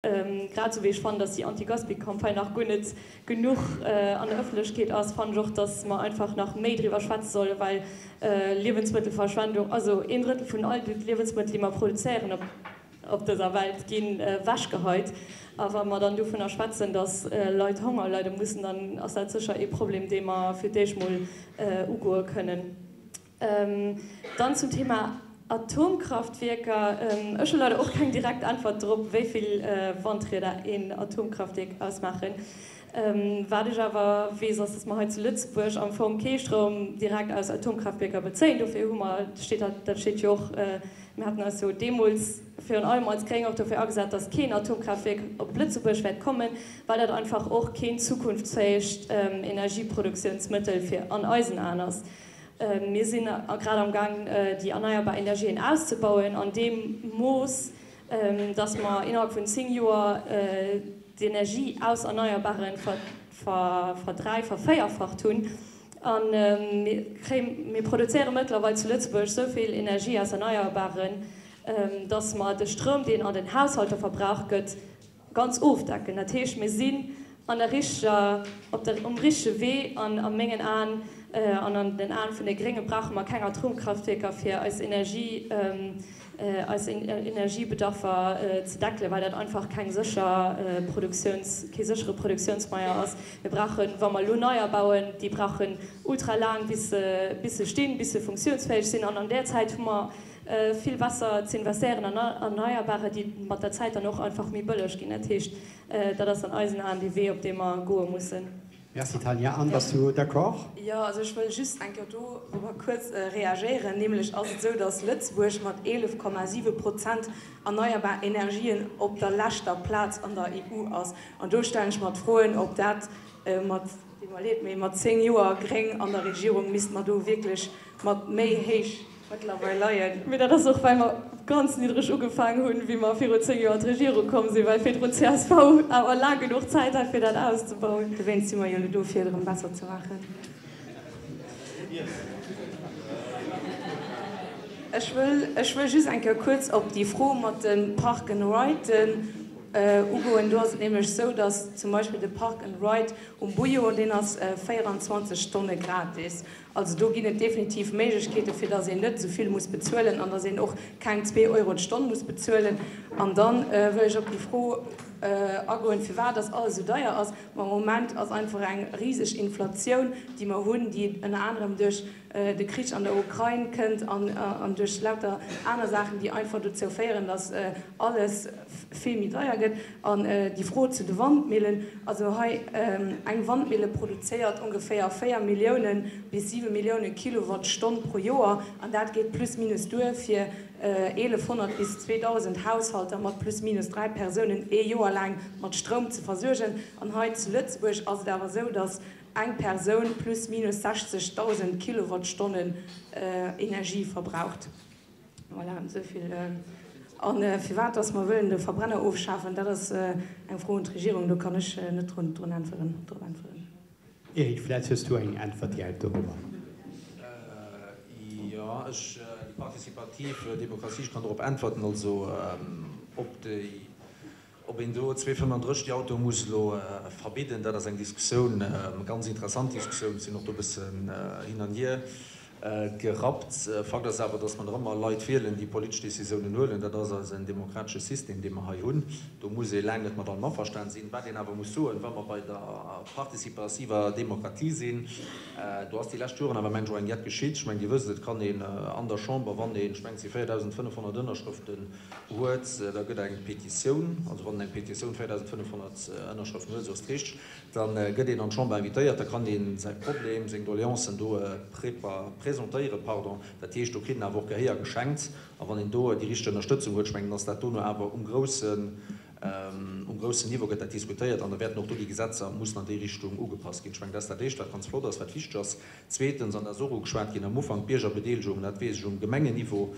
Grad esou wéi ech fannen, dass déi Anti-Gaspi-Campagne nach guer net genuch an der Ëffentlechkeet ass, fannen ech och, dass mer einfach nach méi driwwer schwätze sollen, well Liewensmëttelverschwendung, also een Drëttel vun all de Liewensmëttel, déi mer produzéieren op dëser Welt, ginn ewechgeheit. A wa mer dann dovunner schwätzen, dass Leit Honger leide mussen, dann ass dat sécher ee Problem, dee mer fir d'éischt mol ugoe kënnen. Dann zum Thema Atomkraftwierker. Ech hu leider och keng direkt Äntwert drop, wéi vill Wandrieder een Atomkraftwierk ausmaachen. Wat ech awer weess, ass, dass mer hei zu Lëtzebuerg am Fong kee Stroum direkt aus Atomkraftwierker bezéien. Dofir hu mer, steet dat, dat steet jo och, mir haten eis jo deemools virun allem als Gréng och dofir agesat, dass keen Atomkraftwierk op Lëtzebuerg wäert kommen, well dat einfach och keen zukunftsfäegt Energieproduktiounsmëttel fir an eisen Aen ass. Mir sinn grad am Gaang, déi erneierbar Energien auszebauen an deem Mooss, dass mer innerhalb vun 10 Joer d'Energie aus Erneierbare verdräi-, vervéierfacht hunn. A mir produzéiere mëttlerweil zu Lëtzebuerg esou vill Energie aus Erneierbaren, dass mer de Stroum, deen an den Haushalter verbraucht gëtt, ganz ofdecken. Dat heescht, mir sinn an der richteger, op der, um richtege Wee an a mengen Aen an an den Aen vun de Grénge brauche mer keng Atomkraftwierker fir eis Energie, eis Energiebedarfer ze deckelen, well dat einfach keng sécher Produktiouns, kee séchere Produktiounsmoyen ass. Mir brauchen, wa mer elo neier bauen, déi brauchen ultra laang bis se, bis se stinn, bis se funktiounsfäeg sinn an an där Zäit hu mer vill besser ze investéieren an Erneierbarer, déi mat der Zäit dann och einfach méi bëlleg ginn. Dat heescht, dat ass an eisen Aen dee Wee, op dee mer goe mussen. Merci Tanja. Anne, bass du d'accord? Jo, also ech wëll just eng Kéier dorobber kuerz reagéieren. Nämlech ass et esou, datt Lëtzebuerg mat 11,7 Prozent erneierbar Energien op der leschter Plaz an der EU ass. An do stellen ech mer d'Froen, ob dat mat, deet mer leed, mee mat 10 Joer Gréng an der Regierung misst mer do wierklech mat méi héich mëttlerweil leien. Mee dat ass och, well mer ganz niddreg ugefaang hunn, wéi mer viru 10 Joer an d'Regierung komm sinn, well virdrun csv awer laang genuch Zäit hat, fir dat auszebauen. Dowéinst si mer jo elo do, fir et erëm besser ze maachen. Ech wëll, ech wëll just eng Kéier kuerz op déi Fro mat de Park and Riden ugoen. Do ass et nämlech esou, dass zum Beispill de Park and Ride um Bouillon, deen ass 24 Stonne gratis. Also do ginn et definitiv Méiglechkeeten, fir dass een net esou vill muss bezuelen an dass een och keng zwee Euro d'Stonn muss bezuelen. An da wëll ech op déi Fro agoen, firwat dass alles esou deier ass. Ma am Moment ass einfach eng riseg Inflatioun, déi mer hunn, déi ënner anerem duerch de Krich an der Ukrain kënnt an duerch lauter aner Saachen, déi einfach dozou féieren, dass alles vill méi deier gëtt. An déi Fro zu de Wandmillen, also hei, eng Wandmille produzéiert ongeféier 4 Milliounen bis 7 Millioune Kilowattstonn pro Joer an dat geet plus minus duer fir 1.100 bis 2.000 Haushalter mat plus minus 3 Persounen ee Joer laang mat Stroum ze versuergen. An hei zu Lëtzebuerg ass et awer esou, datt eng Persoun plus minus 60.000 Kilowattstonnen Energie verbraucht. Voilà, esou vill. A firwat dass mer wëllen de Verbrenner ofschafen, dat ass eng Fro un d'Regierung, do kann ech net drun äntweren, drop äntweren. Eric, vläicht hues du eng Äntwert direkt dorobber. Jo, ech, déi participativ Demokratie, ech kann dorop äntwerten. Also ob déi, ob een do 2,35 déi Autoe muss elo verbidden, dat ass eng Diskussioun, ganz interessant Diskussioun. Ech sinn och do e bëssen hin an hier gerappt. Fakt ass awer, datt mer nach ëmmer Leit wielen, déi politesch Décisiounen huelen. Dat ass eisen demokratesche System, dee mer hei hunn. Do muss ee laang net mat allem averstan sinn. Wat een awer muss soen, wa mer bei der participativer Demokratie sinn, do ass déi lescht Joren awer, mengen ech, och eng jett geschitt. Ech mengen, Dir wësst, et kann een an der Chamber, wann een, ech mengen, et si 4.500 Ënnerschrëften huet, da gëtt eng Petitioun, also wann eng Petitioun 4.500 Ënnerschrëften huet, esou ass et richteg, da gëtt een an d'Chamber invitéiert, da kann ee säi Problem, seng Doleancen do presentéieren. Pardon. Dat heescht, do kritt een awer och Gehéier geschenkt. A wann een do déi richteg Ënnerstëtzung huet, ech mengen, dann ass dat dono awer um groussen, um groussen Niveau gëtt dat diskutéiert an da wäerten och do déi Gesetzer mussen an déi Richtung ugepasst ginn. Ech mengen, dat ass dat Éischt, wat ganz flott ass, wat wichteg ass. Zweetens, an dat ass och ugeschwat ginn am Ufank, d'Biergerbedeelegung, dat weess ech um Gemengenniveau,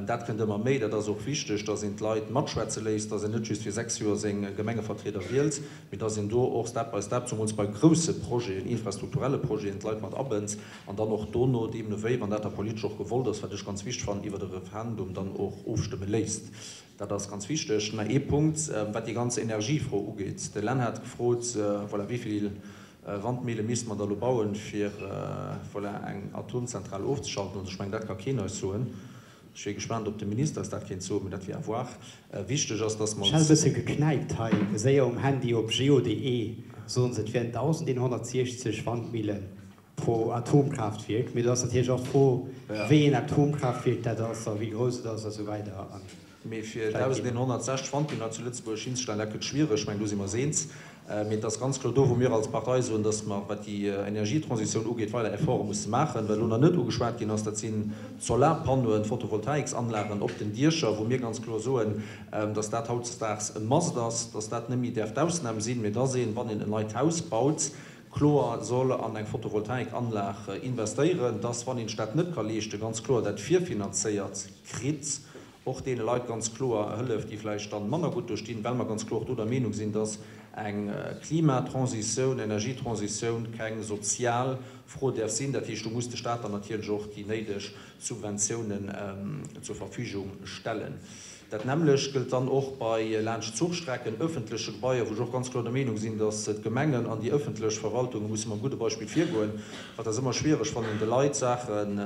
dat kënnt ëmmer méi. Dat ass och wichteg, dass een d'Leit matschwätze léisst, dass een net just fir 6 Joer seng Gemengevertrieder wielt, mee dass een do och step by step, zumools bei grousse Projeten, infrastrukturelle Projeten, d'Leit mat abënnt an dann och dono, deemno wéi, wann dat da politesch och gewollt ass, wat ech ganz wichteg fannen, iwwert e Referendum dann och ofstëmme léisst. Dat ass ganz wichteg. Nach ee Punkt, wat déi ganz Energiefro ugeet. De Len hat gefrot, voilà, wéi vill Wandmille misste mer da elo bauen, fir, voilà, eng Atomzentral ofzeschalten. Also ech mengen, dat ka keen eis soen. Ech wier gespaant, ob de Minister eis dat kéint soen, mee dat wier à voir. Wichteg ass, dass mer Ech hat e bësse geknäipt hei, séier um Handy op geo.de soen se, et wieren 1.160 Wandmillen pro Atomkraaftwierk. Mee do ass natierlech och d'Fro, wéi een Atomkraaftwierk dat ass a wéi grouss et ass a sou weider. Mee fir 1.160 Wandmillen hei zu Lëtzebuerg hinzestellen, dat gëtt schwiereg. Ech mengen, do si mer eis eens. Mee et ass ganz kloer do, wou mir als Partei soen, dass mer, wat déi Energietransitioun ugeet, weider Efforte musse maachen. Wat elo nach net ugeschwat ginn ass, dat sinn d'Solarpannoen, d'Photovoltaiksanlagen op den Diecher, wou mir ganz kloer soen, dass dat hautdesdaags e Must ass, dass dat net méi däerf d'Ausnam sinn, mee dass een, wann een en neit Haus baut, kloer soll an eng Photovoltaikanlag investéieren, dass, wann een sech dat net ka leeschten, ganz kloer dat virfinanzéiert kritt, och deene Leit ganz kloer hëlleft, déi vläicht dann manner gutt do stinn, well mer ganz kloer och do der Meenung sinn, dass eng Klimatransitioun, Energietransitioun keng sozial Fro däerf sinn. Dat heescht, do muss de Stat dann natierlech och déi néideg Subventiounen zur Verfügung stellen. Dat nämmlecht gëllt dann och bei laanscht Zuchstrecken, öffentleche Gebaier, wou ech och ganz kloer der Meenung sinn, dass d'Gemengen an déi öffentlech Verwaltunge musse mam gudde Beispill virgoen. Dat ass ëmmer schwiereg, wann een de Leit Saachen,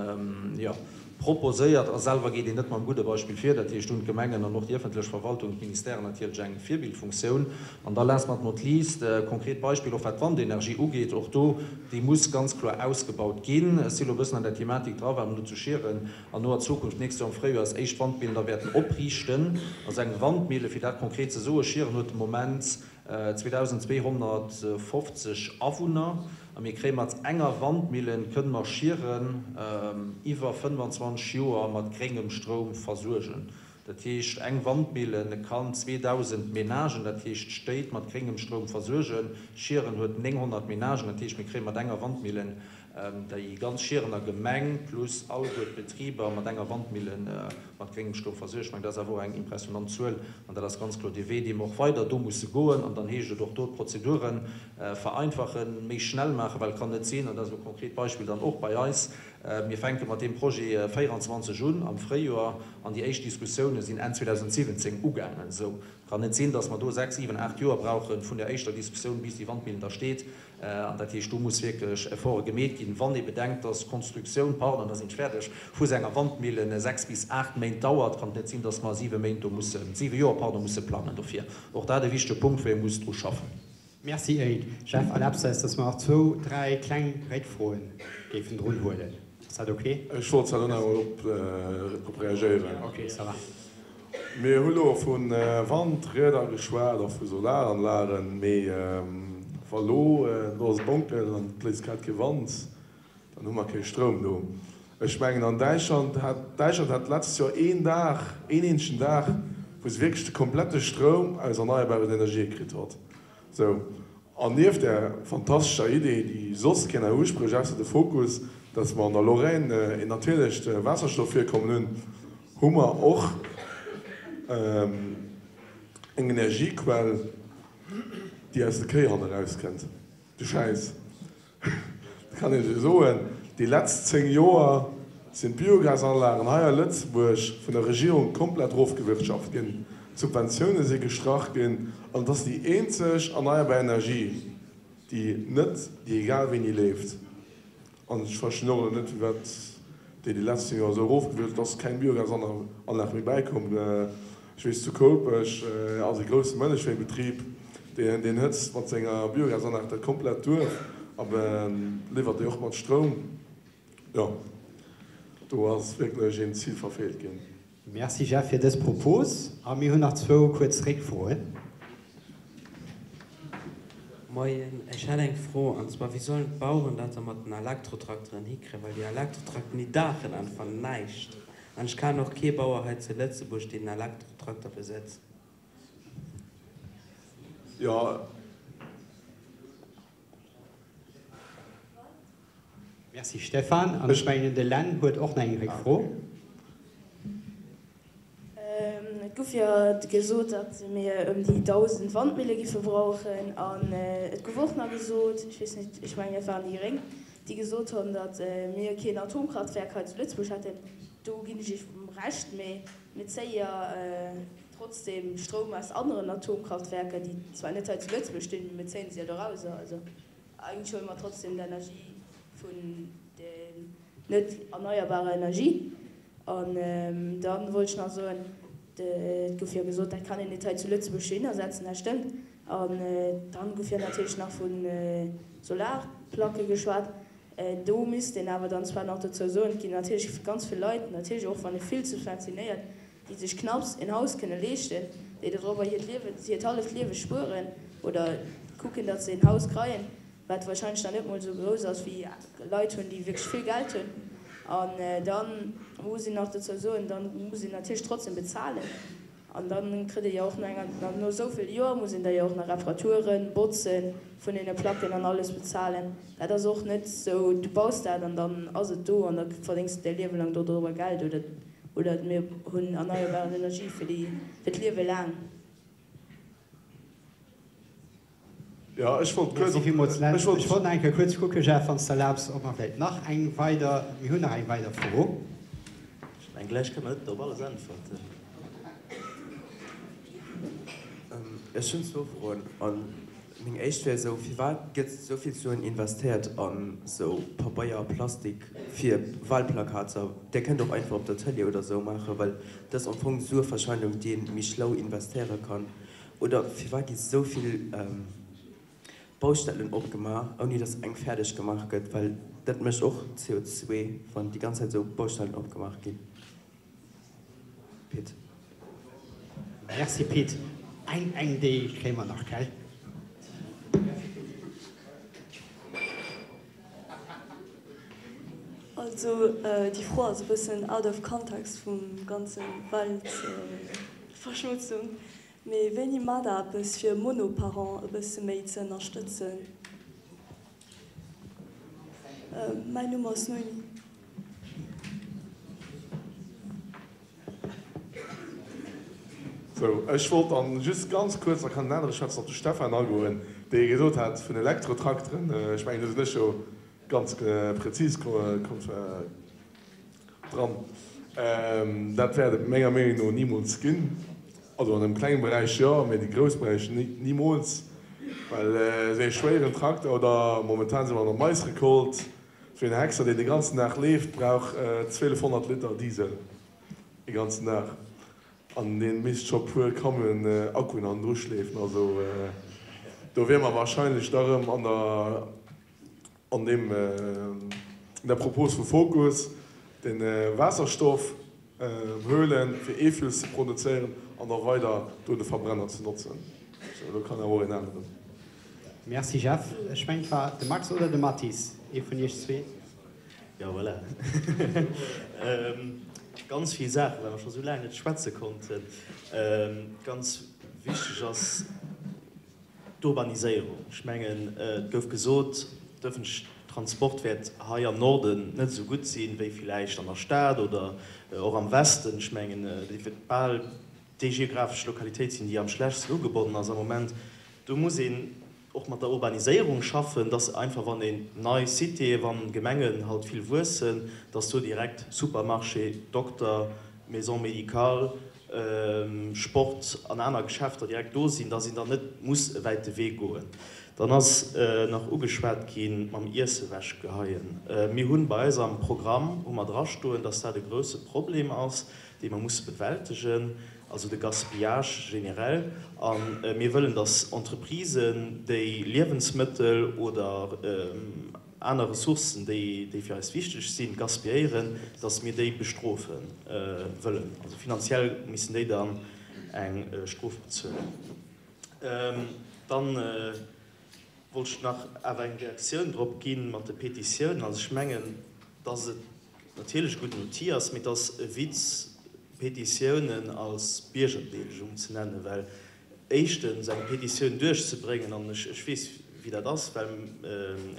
jo, proposéiert a selwer geet een net mam gudde Beispill vir. Dat heescht, do hunn d'Gemengen an och déi ëffentlech Verwaltung, d'Ministèren natierlech eng Virbildfunktioun. An da last but not least, e konkret Beispill och wat d'Wandenergie ugeet, och do, déi muss ganz kloer ausgebaut ginn. Ech si lo e bëssen an där Thematik dra, well mer do zu Schieren an noer Zukunft, d'nächst Joer am Fréijoer, eis éischt Wandmillen da wäerten opriichten. Also eng Wandmille, fir dat konkret ze soen, Schieren huet de Moment 2.250 Awunner a mir kréie mat enger Wandmillen, kënne mer Schieren iwwer 25 Joer mat gréngem Stroum versuergen. Dat heescht, eng Wandmille kann 2.000 Menagen, dat heescht Stéit, mat gréngem Stroum versuergen. Schieren huet 900 Menagen, dat heescht, mir kréie mat enger Wandmillen déi ganz Schierener Gemeng plus alleguer d'Betriber mat enger Wandmille mat gréngem Stroum versuergt. Ech mengen, dat ass awer och eng impressionant Zuel an dat ass ganz kloer dee Wee, dee mer och weider do musse goen. An dann heescht et och do d'Prozedure vereinfachen, méi schnell maachen, well et kann net sinn, an dat ass elo e konkret Beispill dann och bei eis, mir fänke mat deem Projet 24 un am Fréijoer an déi éischt Diskussioune sinn Enn 2017 ugaangen. Esou kann net sinn, datt mer do sechs, siwen, aacht Joer brauche vun der éischter Diskussioun bis déi Wandmillen da steet. An dat heescht, do muss wierklech Efforte gemeet ginn, wann ee bedenkt, dass d'Konstruktioun, pardon, da sinn ech fäerdeg, vu sou enger Wandmillen 6 bis 8 Méint dauert, kann et net sinn, dass mer siwe Méint do mussen, siwe Joer, pardon, musse plangen dofir. Och dat e wichtege Punkt, wou ee muss dru schaffen. Merci, Eric. Jeff, erlaabs de eis, dass mer nach zwou, dräi kleng Réckfroen géifen drunhuelen? Ass dat ok? Ech wollt zwar elo nach emol drop reagéieren. Ok, ça va. Mir hu lo vu Wandrieder geschwat a vu Solaranlagen, mee wa lo do ass et donkel an et bléist grad kee Wand, dann hu mer kee Stroum do. Ech mengen an Däitschland hat Däitschland hat d'letzt Joer een Dag, een eenzegen Dag, wou se wierklech de komplette Stroum aus erneierbaren Energië kritt hott. Sou, an nieft där fantastescher Idee, déi soss keen hei usprécht, ausser de Fokus, dass mer an der Lorraine een natierlecht Waasserstoffvirkommen hunn, hu mer och eng Energiequell, déi aus de Kéi hannen erauskënnt, de Schäiss. Dat kann een esou soen. Déi letzt 10 Joer sinn d'Biogasanlagen hei a Lëtzebuerg vun der Regierung komplett erofgewirtschaft ginn. D'Subventioune si gestrach ginn an et ass déi eenzeg erneierbar Energie, déi net, déi egal wéini leeft. An ech verstinn och elo net, firwat déi déi letzt 10 Joer esou erofgewirtschaft, et ass keng Biogasanlag méi bäikomm. Ech weess, zu Koulbech ass e grousse Mëllechvéibetrib, deen hëtzt mat senger Biogasanlag dat komplett Duerf a beliwwert déi och mat Stroum. Jo, do ass wierklech een Zil verfeelt ginn. Merci Jeff fir dës Propos. A mir hunn nach zwou kuerz Réckfroen. Moien, ech hätt eng Fro, an zwar wéi sollen d'Baueren dat da mat den Elektrotrakteren hikréien, well déi Elektrotrakteren déi daachen einfach näischt. An ech kennen och kee Bauer hei zu Lëtzebuerg, deen en Elektrotrakter besëtzt. Jo. Merci Stéphane. An ech mengen de Len huet och nach eng Réckfro. Et gouf jo gesot, datt mir ëm déi 1.000 Wandmille giffe brauchen. An et gouf och nach gesot, ech weess net, ech mengen dat waren déi Gréng, déi gesot hunn, datt mir keen Atomkraftwerk hei zu Lëtzebuerg hätten. Do ginn ech Iech Recht, mee mir zéie jo. trotzdem Stroum aus aneren Atomkraftwerker, déi zwar net hei zu Lëtzebuerg stinn, mee mir zéien se jo dorauser. Also eigentlech huele mer trotzdem d'Energie vun der net erneierbarer Energie. An da wollt ech nach soen, et gouf jo gesot, dat kann een net hei zu Lëtzebuerg dohinner setzen. Dat stëmmt. An dann gouf jo natierlech nach vu Solarplacke geschwat. Do misst een awer dann zwar nach dozou soen, et ginn natierlech ganz vill Leit, natierlech och wann ee vill subventionéiert, déi sech knapps en Haus kënne leeschten, déi dorobber hiert Liewen, hiert halleft Liewe spueren oder kucken, datt se en Haus kreien, wat wahrscheinlech dann net mol esou grouss ass wéi Leit hunn, déi wierklech vill Geld hunn. An da muss een nach dozou soen, da muss een natierlech trotzdem bezahlen. An da kritt ee jo och no enger, no esou vill Joer muss een da jo och nach Reparaturen, Botzen vun deene Placken an alles bezahlen. Dat ass och net esou, du baus dat an dann ass et do an da verdéngs de däi Liewe laang dodrobber Geld oder, oder mir hunn erneierbaren Energie fir déi, fir d'Liewe laang. Jo, ech wollt kuerz Merci op, villmools, Len. ech wollt. Ech wollt nach eng Kéier kuerz kucken, Jeff, wann s de erlaabs, ob mer vläicht nach eng weider, mir hunn nach eng weider Fro. Ech mengen, gläich kënne mer net op alles äntwerten. Ech hunn zwou Froen. An meng éischt wär esou, Firwat gëtt esou vill Suen investéiert an esou Pabeier, Plastik fir Wahlplakater? Där kënnt och einfach op der Tëlee oder esou maachen, well dat ass am Fong Sueverschwendung, déi ee méi schlau investéiere kann. Oder firwat gi sou vill Baustellen opgemaach, ouni datt eng fäerdeg gemaach gëtt? Well dat mécht och CO2, wann déi ganz Zäit esou Baustellen opgemaach ginn. Pit. Merci Pit. Eng, eng déi kréie mer nach, gell? Also déi Fro ass e bëssen out of context vum ganzen Weltverschmutzung. Mee wéini mat der eppes fir Monoparent e bësse méi ze ënnerstëtzen? Mäin Numm ass Noémie. Sou, ech wollt dann just ganz kuerz, da kann en anere schwätzen, op de Stefan agoen, dee gesot hat vun Elektrotrakteren. Ech mengen, do sinn ech jo ganz prezis dran. Dat wäert et menger Meenung no nimools ginn. Also an engem klenge Beräich jo, mä déi grouss Beräich nimools, well esou ee schwéieren Trakter, oder momentan si mer an der Maisrecolte, esou een Häcksler, deen de ganzen Dag leeft, brauch 1200 Liter Diesel e ganzen Dag. An dee misst scho puer Camionen Akkuen hannendru schleefen. Also do wiere mer wahrscheinlech da rëm an der. An deem, an der Propos vu Fokus, de Waasserstoff huelen, fir E-Fuels ze produzéieren an da weider do de Verbrenner ze notzen. Sou, elo kann awer och een aneren. Merci Jeff. Ech mengen et war de Max oder de Mathis, ee vun iech zwee. Jo, voilà. Ganz vill Saachen, well mer scho sou laang net schwätze konnten. Ganz wichteg ass, D'Urbaniséierung, ech mengen, et gouf gesot, d'ëffentleche Transport wäert hei am Norden net esou gutt sinn, wéi villäicht an der Stad oder och am Westen. Ech mengen, et wäert bal déi geographesch Lokalitéit sinn, déi am schlechtsten ugebonnen ass am Moment. Do muss een och mat der Urbaniséierung schaffen, dass einfach, wann een nei Citéë, wann Gemengen halt vill wuessen, dass do direkt Supermarché, Dokter, Maison médicale, Sport an aner Geschäfter direkt do sinn, dass een dann net muss e wäite Wee goen. Dann ass nach ugeschwat gi mam Iesse wechgeheien. Mir hunn bei eis am Programm hu mer drastoen, dass dat e grouse Problem ass, dee mer musse bewältegen, also de Gaspillage generell. A mir wëllen, dass Entreprisen, déi Liewensmëttel oder aner Ressourcen, déi fir eis wichteg sinn, gaspilléieren, dass mir déi bestrofe wëllen. Also finanziell missen déi dann eng Strof bezuelen. Dann wollt ech nach awer eng Reaktioun drop gi mat de Petitiounen. Also ech mengen, dass et natierlech e gudden Outil ass, mee et ass e Witz, Petitiounen als Biergerbedeelegung ze nennen, well éischtens eng Petitioun duerchzebréngen, an ech weess, wéi dat ass, well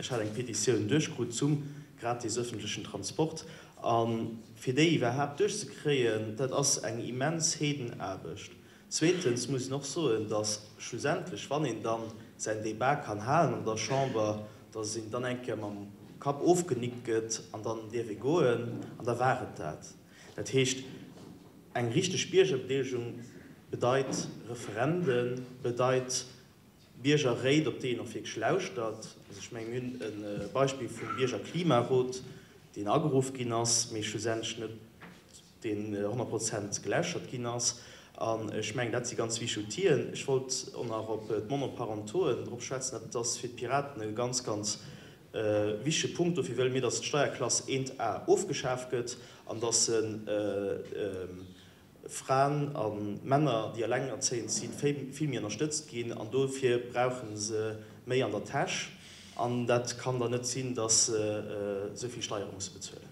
ech hat eng Petitioun duerchkrut zum gratis öffentlechen Transport, a fir déi iwwerhaapt duerchzekréien, dat ass eng immens Heedenaarbecht. Zweetens muss een och soen, datt schlussendlech, wann een dann säin Débat kann halen an der Chamber, datt een dann eng Kéier mam Kapp ofgenickt gëtt an dann dierf ee goen, an da war et dat. Dat heescht, eng richteg Biergerbedeelegung. Bedeit Referenden, bedeit Biergerréit, op déi een och wierklech lauschtert. Also ech mengen, mir hunn e Beispill vum Biergerklimarot, deen ageruff ginn ass, mee schlussendlech net deen 100 Prozent geläuschert ginn ass. An ech mengen, dat si ganz wichteg Outiller. Ech wollt och nach op d'Monoparentoen drop schwätzen. Dat ass fir d'Piraten e ganz, ganz wichtege Punkt. Dofir wëlle mir, datt d'Steierklass 1A ofgeschaf gëtt an datt se Fraen a Männer, déi elengerzéiend sinn, vill méi ënnerstëtzt ginn. An dofir brauche se méi an der Täsch. An dat kann dann net sinn, datt se esou vill Steiere musse bezuelen.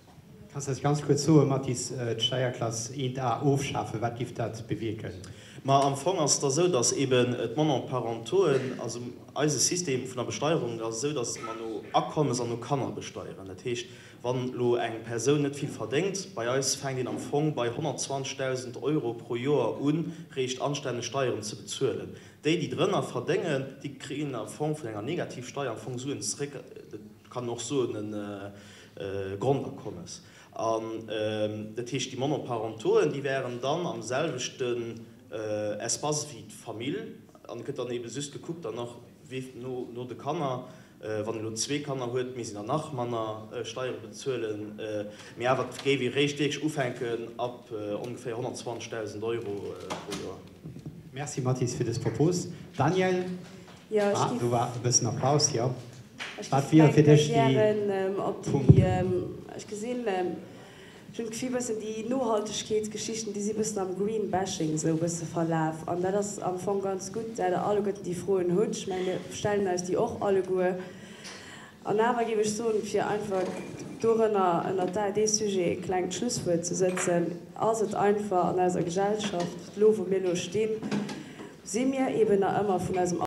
Kanns de eis ganz kuerz soen, Mathis, d'Steierklass 1A ofschafen, wat giff dat bewierken? Ma am Fong ass et da esou, datt eben d'Monoparentoen, also eise System vun der Besteierung ass esou, datt mer no Akommes an no Kanner besteieren. Dat heescht, Wann elo eng Persoun net vill verdéngt, bei eis fänkt een am Fong bei 120.000 Euro pro Joer un, réischt anstänneg Steieren ze bezuelen. Déi, déi drënner verdéngen, déi kréien am Fong vun enger Negativsteier am Fong Suen zréck, dat kann een och soen e Grondakommes. An dat heescht, déi Monoparentoen, déi wären dann am selwechten Espace wéi d'Famill. An et gëtt dann eebe just gekuckt dann nach no de Kanner. Wann een elo zwee Kanner huet, misst een der nach manner Steiere bezuelen. Mee awer et géif ee réischt wierklech ufänken ab ongeféier 120.000 Euro pro Joer. Merci Mathis fir dës Propos. Daniel, ah do war e bëssen Applaus, jo. Wat wiere fir dech déi Punkten? Ech gesinn, Ech hunn d'Gefill bëssen déi Nohaltegkeetsgeschichten, déi si bëssen am Green Bashing esou bësse verlaf. An dat ass am Fong ganz gutt, dat Der alleguerten déi Froen hutt. Ech mengen, mir stellen eis déi och alleguer. An awer géif ech soen, fir einfach dorënner, ënnert dee Sujet e klengt Schlusswuert ze sëtzen, ass et einfach an eiser Gesellschaft, elo wou mir elo stinn, si mir eeben nach ëmmer vun eisem.